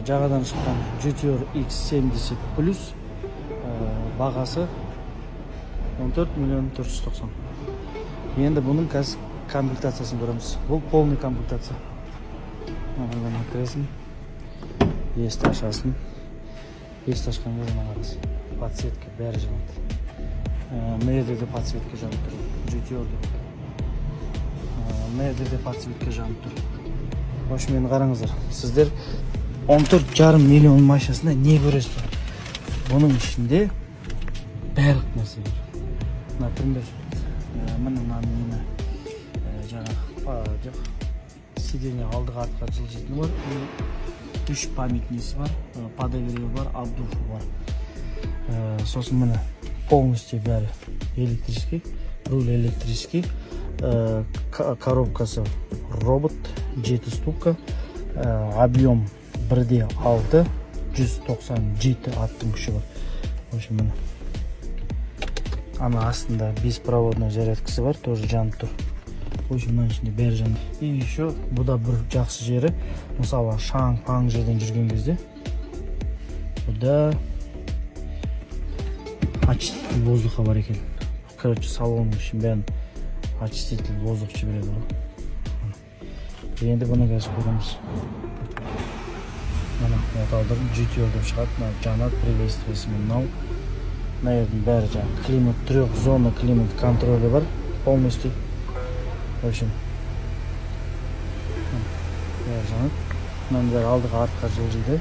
Жаңадан шыққан Jetour X70 Plus, бағасы 14 миллион 490. Енді бұның қазір комплектациясын көреміз. Бұл полный комплектация. Мына кіресің, есікті ашасың. Есікті ашқан кезде мына қарасың, подсветка бәрі жанады. Мына жерде де подсветка жанып тұр, Jetour деп. Мына жерде де подсветка жанып тұр. В общем, енді қараңыздар, сіздер 14,5 миллион машинасында не көресіздер? Бұның ішінде барлық нәрсе бар. Например, міне мына нені, жаңағы жоқ, сиденье алдыға артқа жылжитыны бар, 3 память несі бар, подогреві бар, обдувы бар. Сосын міне полностью бәрі электрический, руль электрический, коробкасы робот, 7 ступка, объем 1,6, 197 аттың күші бар. В общем, міне ана астында беспроводной зарядкасы бар, тоже жанып тұр. В общем, мынаның ішінде бәрі жанып. И еще бұда бір жақсы жері, мысалы шаң-паң жерден жүрген кезде бұда очиститель воздуха бар екен. Короче, салонның ішін бәрін очиститель воздух жібереді ғой. Енді бұны қазір көреміз. Мына оталдырып Jetour деп шығады, мына жанады, приветствиесі мынау. Мына жердің бәрі жаңағы климат, трехзона климат контролі бар полностью. В общем, бәрі жанады. Мынаның бәрі алдыға артқа жылжиды.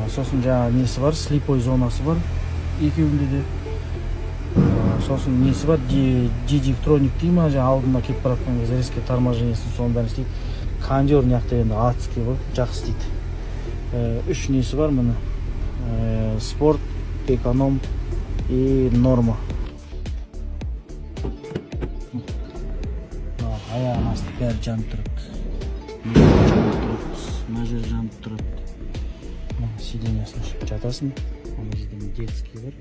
Сосын жаңағы несі бар, слепой зонасы бар екеуінде де. Сосын несі бар, дидиктроник дей ма, жаңа алдында кетіп бара жатқан кезде резкий торможениесін соның бәрін істейді. Кондер мына жақта енді адский ғой, жақсы істейді. 3 несі бар міне. Спорт, эконом и норма. Аяғының асты бәрі жанып тұрады. Жанып тұрады, мына жер жанып тұрады. Мына сиденьясына шығып жатасың. Ана жерде детский бар.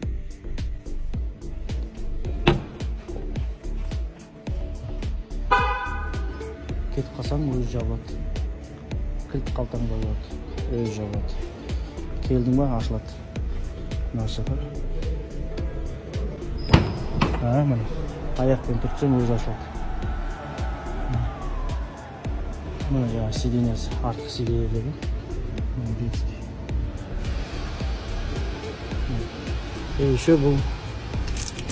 Кетіп қалсаң өзі жабылады. Кілт қалтаңда болады, өзі жабылады. Келдің ба, ашылады. Мына шофер. Міне аяқпен түртсең өзі ашылады. Мына жаңағы сиденьясы, артқы сиденьелері. Мына детский. И еще бұл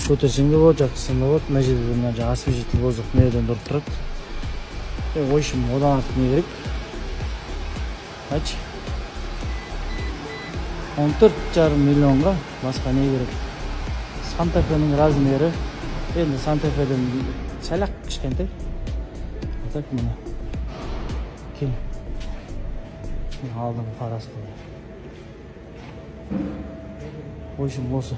көтерсең де болады, жатқызсаң да болады. Мына жерде мына жаңағы освежитель воздух мына жерден ұрып тұрады. В общем, одан артық не керек? Айтшы. 14,5 миллионға басқа не керек? Санта-Фенің размері, енді Санта-Феден сәл-ақ кішкентай. А так міне. Кең. Алдыңғы фарасы қалай. В общем, осы.